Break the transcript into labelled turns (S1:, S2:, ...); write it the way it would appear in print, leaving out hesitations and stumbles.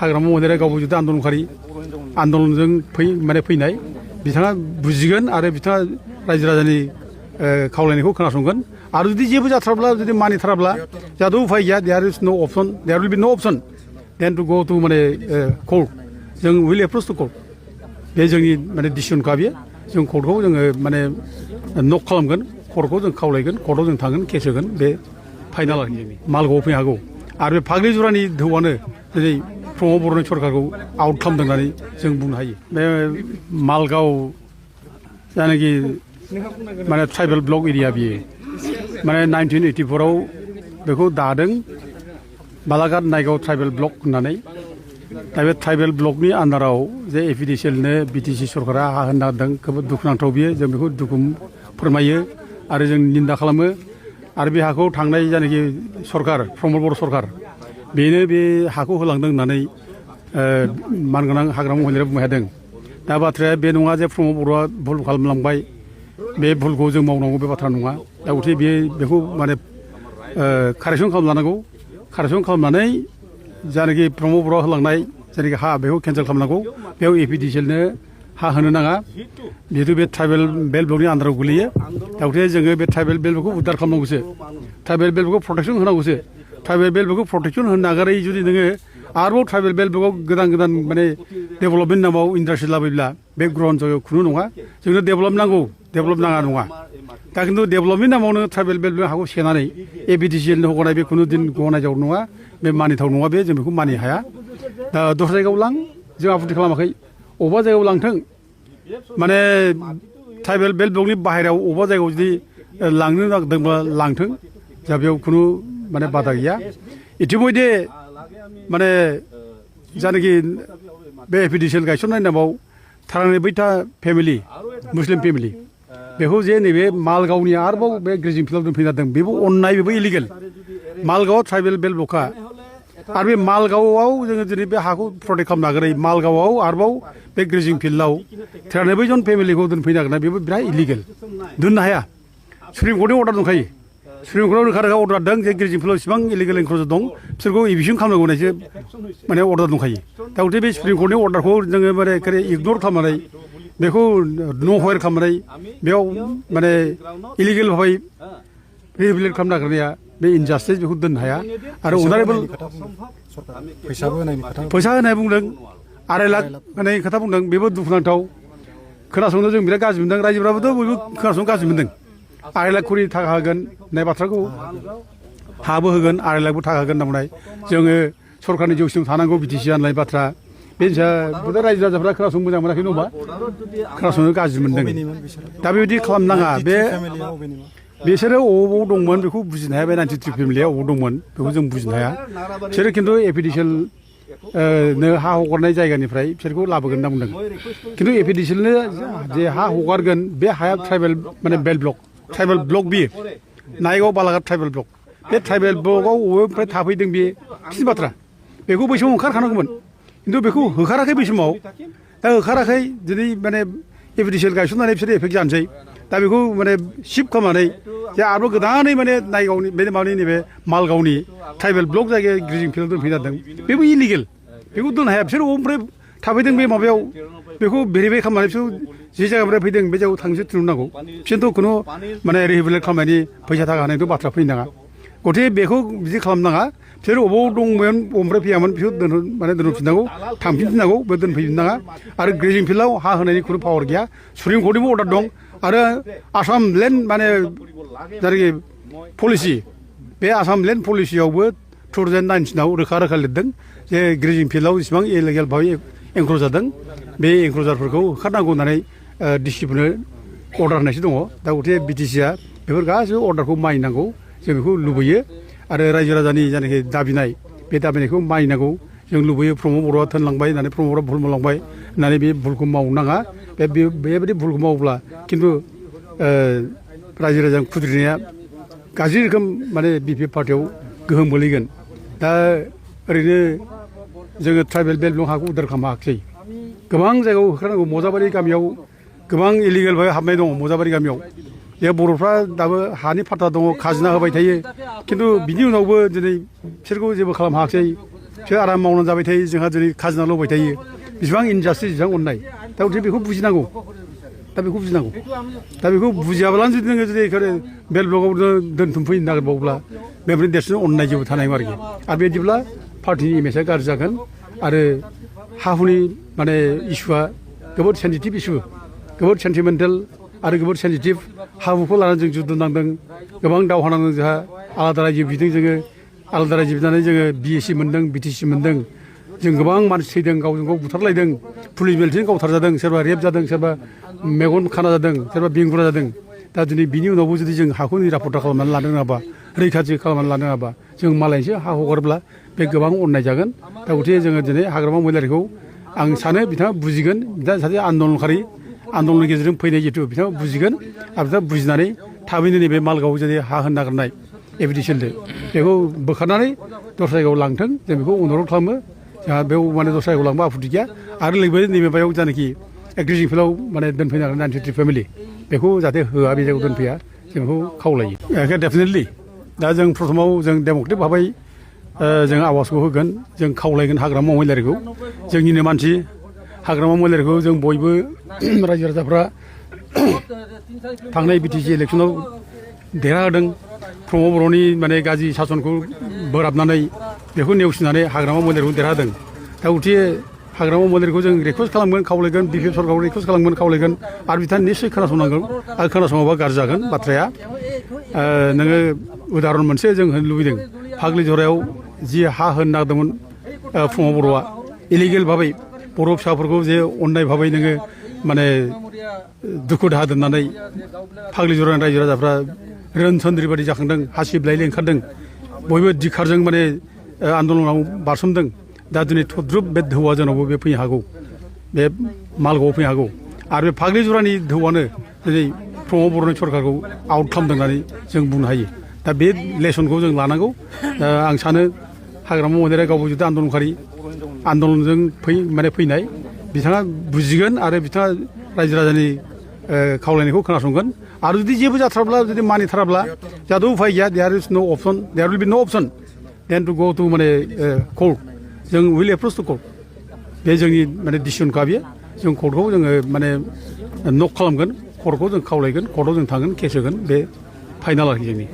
S1: हाग्रामा महिलारि गावबुजुदा आन्दलनजों फैनाय बिथाङा बुजिगोन आरो बिथाङा रायजो राजानि खावलायनायखौ खोनासंगोन आरो जुदि जेबो जाथाराब्ला जुदि मानिथाराब्ला जोंहाथ' उफाय गैया देयार इज न' अपसन देयार विल बि न' अपसन देन टु गो टु माने कर्ट जों विल एप्रच टु कर्ट बे जोंनि माने डिसिसनखा बेयो जों कर्टखौ जोङो माने नक खालामगोन कर्टखौ जों खावलायगोन कर्टआव जों थांगोन केस होगोन बे फाइनाल आरो जोंनि मालगावआव फैनो हागौ आरो बे फाग्लि जरानि धौआनो दिनै प्रमद बर'नि सरकारखौ आउट खालामदों होननानै जों बुंनो हायो बे मालगाव जायनाखि माने ट्राइबेल ब्लक एरिया बियो माने 1984 आव बेखौ दादों बालाघाट नायगाव ट्राइबेल ब्लक होननानै दा बे ट्राइबेल ब्लकनि आन्दाराव जे एपिडिसिएलनो बिटिसि सरकारा हा होनो नागिरदों जोबोद दुखुनांथाव बियो जों बेखौ दुखु फोरमायो आरो जों निन्दा खालामो आरो बे हाखौ थांनाय जायनाखि सरकार प्रमद बर' सरकार बेनो बे हाखौ होलांदों होननानै मानगोनां हाग्रामा महिलारिया बुंनो हादों दा बाथ्राया बे नङा जे प्रमद बर'आ भुल खालामलांबाय बे भुलखौ जों मावनांगौ बे बाथ्रा नङा दा गथिखे बेखौ माने कारेक्सन खालामलानांगौ कारेक्सन खालामनानै जायनाखि प्रमद बर'आ होलांनाय जायनाखि हा बेखौ केन्सेल खालामनांगौ बेयाव एपिडिसिएलनो हा होनो नाङा जिहेतु बे ट्राइबेल बेल्ट ब्लकनि आन्दाराव गोलैयो दा गथिखे जोङो बे ट्राइबेल बेल्ट ब्लकखौ उद्धार खालामनांगौसो ट्राइबेल बेल्ट ब्लकखौ प्रटेक्सन होनांगौसो ट्राइबेल बेल्ट ब्लकखौ प्रटेक्सन होनो नागारै जुदि नोङो आरोबाव ट्राइबेल बेल्ट ब्लकआव गोदान माने डेभेलपमेन्ट नामाव इन्डास्ट्रि लाबोयोब्ला बे ग्रहन जायगायाव खुनु नङा जोंनो डेभेलप नांगौ डेभेलप नाङा नङा दा खिन्थु डेभेलपमेन्ट नामावनो ट्राइबेल बेल्ट ब्लक हाखौ सेनानै एपिडिसिएलनो हगारनाय बे खुनु दिन गनायजाव नङा बे मानिथाव नङा बे जों बेखौ मानिनो हाया दा दस्रा जायगायाव लां जों आपत्ति खालामाखै अबेबा जायगायाव लांथों माने ट्राइबेल बेल्ट ब्लकनि बाहेरायाव अबेबा जायगायाव जुदि लांनो नागिरदोंब्ला लांथों दा बेयाव खुनु माने बादा गैया इतिमयधे माने जायनाखि बे एपिडिसिएल गायसननाय नामाव थारैनो बैथा फेमिलि मुस्लिम फेमिलि बेखौ जे नैबे मालगावनि आरोबाव बे ग्रेजिं फिल्डआव दोनफैनो जादों बेबो अननाय बेबो इलिगेल मालगावआव ट्राइबेल बेल्ट ब्लकआ आरो बे मालगावआव जोङो दिनै बे हाखौ प्रटेक्ट खालामनो नागिरै मालगावआव आरोबाव बे ग्रेजिं फिल्डआव 93 जन फेमिलिखौ दोनफैनो नागिरनाय बेबो बिराद इलिगेल दोननो हाया सुप्रिम कर्टनि अर्डार दंखायो सुप्रिम कर्टआव रोखा रोखा अर्डार दं जे ग्रेजिं फिल्डआव इसेबां इलिगेल एनक्रोचर दं बिसोरखौ इभिक्सन खालामनांगौ होननायसो माने अर्डार दंखायो दा गथिखे बे सुप्रिम कर्टनि अर्डारखौ जोङो माने इगनर खालामनानै बेखौ न' हयर खालामनानै बेयाव माने इलिगेल भाबै रिहेबिलिट खालामनो नागिरनाया बे इनजास्टिस बेखौ दोननो हाया आरो अनारेबल फैसा होनाय बुंदों 2.5 लाख होनाय खोथा बुंदों बेबो दुखुनांथाव खोनासंनो जों बिराद गाज्रि मोनदों रायजोफ्राबोथ' बयबो खोनासंनो गाज्रि मोनदों 2.5 लाख खरि थाखा होगोन होननाय बाथ्राखौ हाबो होगोन 2.5 लाखबो थाखा होगोन होनना बुंनाय जोङो सरकारनि जौसिनाव थानांगौ बिटिसि होननाय बाथ्रा बे रायजो राजाफ्रा खोनासंनो मोजां मोनाखै नङा खोनासंनो गाज्रि मोनदों दा बेबायदि खालामनाङा बे बिसोरो अबाव दंमोन बेखौ बुजिनो हाया बे 93 फेमिलिया अबाव दंमोन बेखौ जों बुजिनो हाया बिसोरो खिन्थु एपिडिसिएलनो हा हगारनाय जायगानिफ्राय बिसोरखौ लाबोगोन होनना बुंदों खिन्थु एपिडिसिएलनो जे हा हगारगोन बे हाया ट्राइबेल माने बेल्ट ब्लक ट्राइबेल ब्लक बियो नायगाव बालाघाट ट्राइबेल ब्लक बे ट्राइबेल ब्लकआव बबेनिफ्राय थाफैदों बे फिसा बाथ्रा बेखौ बै समाव ओंखारखानांगौमोन खिन्थु बेखौ होखाराखै बै समाव दा होखाराखै दिनै माने एपिडिसिएल गायसननानै बिसोरो एफेक्ट जानोसै दा बेखौ माने शिफ्ट खालामनानै जे आरोबाव गोदानै माने नायगावनि बे माबानि नैबे मालगावनि ट्राइबेल ब्लक जायगायाव ग्रेजिं फिल्डआव दोनफैनो जादों बेबो इलिगेल बेखौ दोननो हाया बिसोर अबेनिफ्राय थाफैदों बे माबायाव बेखौ भेरिफाइ खालामनानै बिसोर जे जायगानिफ्राय फैदों बे जायगायाव थांसो थिनहरनांगौ बिसोरथ' खुनु माने रिहेबिलिट खालामनायनि फैसा थाखा होनायथ' बाथ्रा फैनो नाङा गथिखे बेखौ बिदि खालामनाङा बिसोर अबाव दंमोन अबेनिफ्राय फैयामोन बिसोर माने दोनहरफिननांगौ थांफिनफिननांगौ बे दोनफैफिननाङा आरो ग्रेजिं फिल्डआव हा होनायनि खुनु पावार गैया सुप्रिम कर्टनिबो अर्डार दं आरो आसाम लेन्ड माने जायनाखि पलिसि बे आसाम लेन्ड पलिसियावबो 2019 रोखा रोखा लिरदों जे ग्रेजिं फिल्डआव जेसेबां इलिगेल भाबै एनक्रोच जादों बे एनक्रोचारफोरखौ होखारनांगौ होननानै डिसिफोरनो अर्डार होनायसो दङ दा गथिखे बिटिसिआ बेफोर गासैबो अर्डारखौ मानिनांगौ जों बेखौ लुबैयो आरो रायजो राजानि जायनाखि दाबिनाय बे दाबिनायखौ मानिनांगौ जों लुबैयो प्रमद बर'आ थोनलांबाय होननानै प्रमद बर'आ भुल मावलांबाय होननानै बे भुलखौ मावनो नाङा बेबायदि भुलखौ मावोब्ला खिन्थु रायजो राजानि खुद्रिनाया गाज्रि रोखोम माने बिपिएफ पार्टियाव गोहोम गोलैगोन दा ओरैनो जोङो ट्राइबेल बेल्ट ब्लक हाखौ उद्धार खालामनो हायाखिसै गोबां जायगायाव होखारनांगौ मजाबारि गामियाव गोबां इलिगेल भाबै हाबनाय दङ मजाबारि गामियाव जे बर'फ्रा दाबो हानि फाट्टा दङ खाजोना होबाय थायो खिन्थु बिनि उनावबो दिनै बिसोरखौ जेबो खालामनो हायाखिसै बिसोर आराम मावनानै जाबाय थायो जोंहा दिनै खाजोना लुबाय थायो बेसेबां इनजास्टिस बेसेबां अननाय दा गथिखे बेखौ बुजिनांगौ दा बेखौ बुजियाब्लानो जुदि नोङो जुदि बेल ब्लकआव दोनथुमफैनो नागिरबावब्ला बेनिफ्राय देरसिन अननाय जेबो थानाय नङा आरोखि आरो बेबायदिब्ला पार्टिनि इमेजआ गाज्रि जागोन आरो हा हुनि माने इस्युआ जोबोद सेन्सिटिभ इस्यु जोबोद सेन्टिमेन्टेल आरो जोबोद सेन्सिटिभ हा हुखौ लानानै जों जुद्ध नांदों गोबां दावहा नांदों जोंहा आलादा रायजो बिदों जोङो आलादा रायजो बिनानै जोङो BSc मोन्दों BTC मोन्दों जों गोबां मानसि थैदों गावजों गाव बुथारलायदों पुलिस बेल्टजों गावथारजादों सोरबा रेप जादों सोरबा मेगन खाना जादों सोरबा बेंगुरा जादों दा दिनै बिनि उनावबो जुदि जों हाखौ निरापत्ता खालामनानै लानो रोङाबा रैखाथि खालामनानै लानो रोङाबा जों मालायनिसो हा हगारोब्ला बे गोबां अननाय जागोन दा गथिखे जोङो दिनै हाग्रामा महिलारिखौ आं सानो बिथाङा बुजिगोन बिथाङा सासे आन्दलनकारि आन्दलननि गेजेरजों फैनाय जिहेतु बिथाङा बुजिगोन आरो बिथाङा बुजिनानै थाबैनो नैबे मालगावआव जुदि हा होनो नागिरनाय एभिडिसिलजों बेखौ बोखारनानै दस्रा जायगायाव लांथों जों बेखौ अनुरद खालामो जोंहा बेयाव माने दस्रा जायगायाव लांबा आपत्ति गैया आरो लोगोसे नैबे माबायाव जानाखि एग्रिजिं फिल्डआव माने दोनफैनो नागिरनाय 93 फेमिलि बेखौ जाहाथे होआ बे जायगायाव दोनफैया जों बेखौ खावलायो डेफिनेटलि दा जों प्रथमाव जों डेम'क्रेटिक भाबै जों आवाजखौ होगोन जों खावलायगोन हाग्रामा महिलारिखौ जोंनिनो मानसि हाग्रामा महिलारिखौ जों बयबो रायजो राजाफ्रा थांनाय BTC इलेक्सनाव देरहाहोदों प्रमद बर'नि माने गाज्रि सासनखौ बोराबनानै बेखौ नेवसिनानै हाग्रामा महिलारिखौ देरहादों दा गथिखे हाग्रामा महिलारिखौ जों रिकुवेस्ट खालामगोन खावलायगोन BPF सरकारखौ रिकुवेस्ट खालामगोन खावलायगोन आरो बिथाङा निस्सय खोनासंनांगोन आरो खोनासङाबा गाज्रि जागोन बाथ्राया नोङो उदाहरन मोनसे जों होनो लुबैदों फाग्लिजरायाव जि हा होनो नागिरदोंमोन प्रमद बर'आ इलिगेल भाबै बर' फिसाफोरखौ जे अननाय भाबै नोङो माने दुखु दाहा दोननानै फाग्लिजरानि रायजो राजाफ्रा रोनसोन्द्रि बादि जाखांदों हासिबलायलाय ओंखारदों बयबो दिखारजों माने आन्दलनाव बारसोमदों दा दिनै थद्रुब बे धौआ जोंनावबो बे फैनो हागौ बे मालगावआव फैनो हागौ आरो बे फाग्लिजरानि धौआनो दिनै प्रमद बर'नि सरकारखौ आउट खालामदों होननानै जों बुंनो हायो दा बे लेसनखौ जों लानांगौ आं सानो हाग्रामा महिलारिया गावबो जुदि आन्दलनकारि आन्दलनजों माने फैनाय बिथाङा बुजिगोन आरो बिथाङा रायजो राजानि खावलायनायखौ खोनासंगोन आरो जुदि जेबो जाथाराब्ला जुदि मानिथाराब्ला जोंहाथ' उफाय गैया देयार इज नो अपसन देयार उइल बि नो अपसन देन टु गो टु माने कर्ट जों उइल एप्रच टु कर्ट बे जोंनि माने डिसिसनखा बेयो जों कर्टखौ जोङो माने नक खालामगोन कर्टखौ जों खावलायगोन कर्टआव जों थांगोन केस होगोन बे फाइनाल आरोखि जोंनि